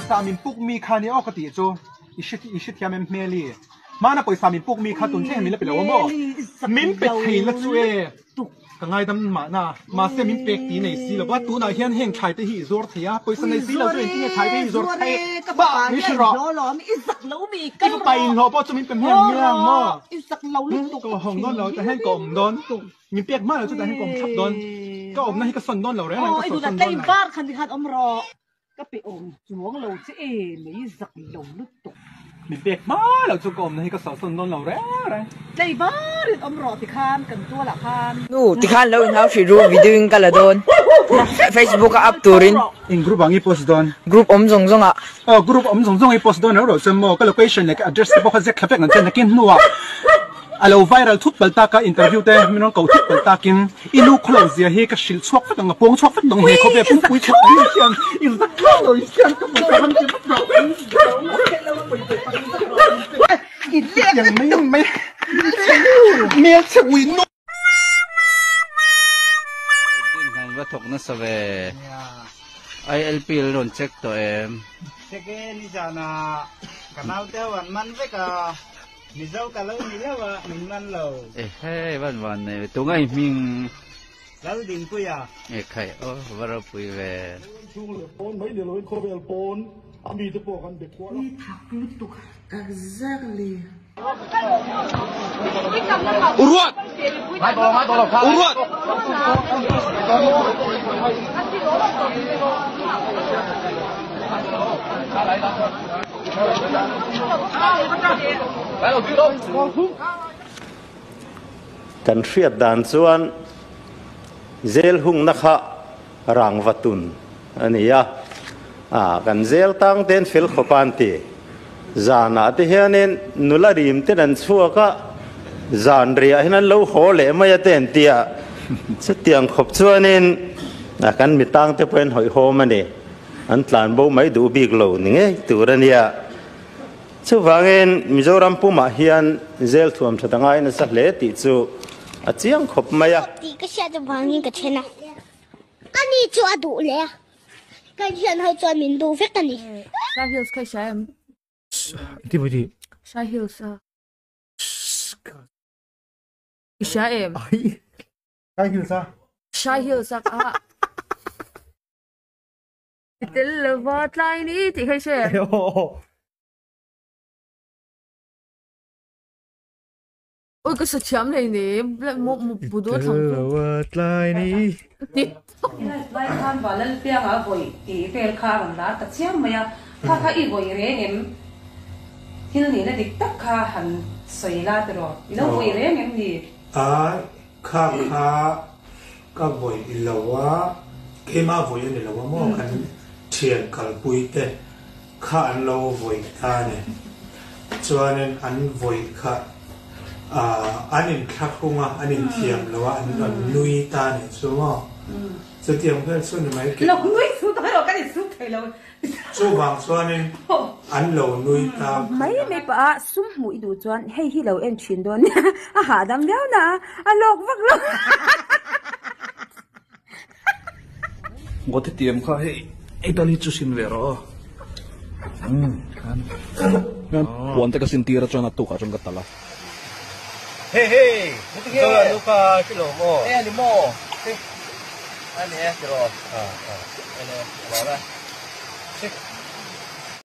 Pawisa min puk mi kha nia aw ka tih chu i hre i hrethiam em hmeli? Hmana pawisa min puk mi kha tun thleng min la pe lo a maw? Min pe thei la chu e. Ka ngaidam mahna, mahse min pek ti nei si lo va, tunah hian heng thlai te hi i zuar thei a, pawisa nei si lo chu engtin nge thlai te hi i zuar thei? Min hre rawh. I fapa inhlawh pawh chu min pe hmiang hmiang maw? Ka hawng dawn lo, tah hian ka awm dawn. Min pek hma lo chu tah hian ka awm thlap dawn. Ka awmna hi ka sawn dawn lo reng reng, ka sawn sawn dawn lo. Ka pe awm chuang lo che e mai zak lo lutuk. Min pek hma lo chu ka awmna hi ka sawhsawn dawn lo reng reng. Tlei barin awm rawh tikhan kan tualah khan. Nu tikhan lo inhau hrih ru video in ka la dawn Facebook a up turin. Eng group ah nge post dawn? Group awm zawng zawng ah. Aw group awm zawng zawng i post dawn reuh reuh chuan maw ka location leh ka address te pawh kha ziak thla vek ang che nakin hnuah A lo viral thut palh tak a, interview te min rawn ko thut palh takin i nu khawlo zia hi ka hrilh chhuak vek ang, ka pawng chhuak vek dawng he khawvel pumpui chhuak ang hian i zak thlawt lo hian ka pawisa han ti vak rawh. Tiang mai mai hmelchhe ui nu. Din han va thawk nasa ve. ILP an rawn check tawh em? Check e, nizanah ka naute ho an man vek a. Mizo ka lo ni lo a, min man lo. Ehe, van van nei ve. Tunga i hming? Laldinpuia. Ekhai, aw va ropui ve. Chhung leh pawn mai ni loin khawvel pawn a mite pawh kan be kual a. Ni thak lutuk. Exactly. Uruat! Uruat! Kan hriat dan chuan zel hungna kha rangva tun a ni a, kan zel tang ten fel khawp a an ti. Zanah te hianin nula rim ten an chhuak a, zan riah hian an lo haw leh mai a te an ti a, chutiang khawp chuanin kan mi tang te pawhin hawihhawm a ni. An tlan bo mai duh bik lo ni ngei tur a nia. Chuvangin Mizoram pumah hian zel thuam that a ngai nasa hle tih chu a chiang khawp mai a. Tih ka hriat avangin ka then a, ani chu a duh leh a, ka thian ho chuan min duh vek a ni. Shai Hills kha i hria em? Ti pawh ti. Shai Hills a. I hria em? Shai Hills a. Shai Hills a kha. I tel lova tlai ni tih kha i hre em? Ui ka sa thiam hlei ni mu dawn thlang chu. Lova tlai ni. Lai khan Vanlal pianga vawi tih vel kha a rawn lar ta chiam mai a, kha kha i vawi reng em? Thil nihna dik tak kha han sawi la tiraw? I lo vawi reng em ni? A kha kha Ka vawih lo a, keimah vawih a ni lo a maw, kan thian kalpui te kha an lo vawih ta a ni. Chuanin an vawih kha an inthlahrung a, an inthiam lo a, an rawn nui ta a nih chu maw. Chutiang vel chu ni mai ke. Lo nui chu dawn lo, kan insum thei lo. Chuvang chuanin an lo nui ta. Mai mai pah a, sum hmuh i duh chuan hei hi lo en thin dawn nia, a hahdam viau na a, a lawk vak lo. Ngawt i tiam kha hei ei tal hi chu sin ve rawh aw. Umm khan puan te ka sin tir a chuan a tukah chuan ka tal a. Hey hey, Zola nu kha hre lo maw? E ani maw? Ani e tiraw? A a ene a lawm e.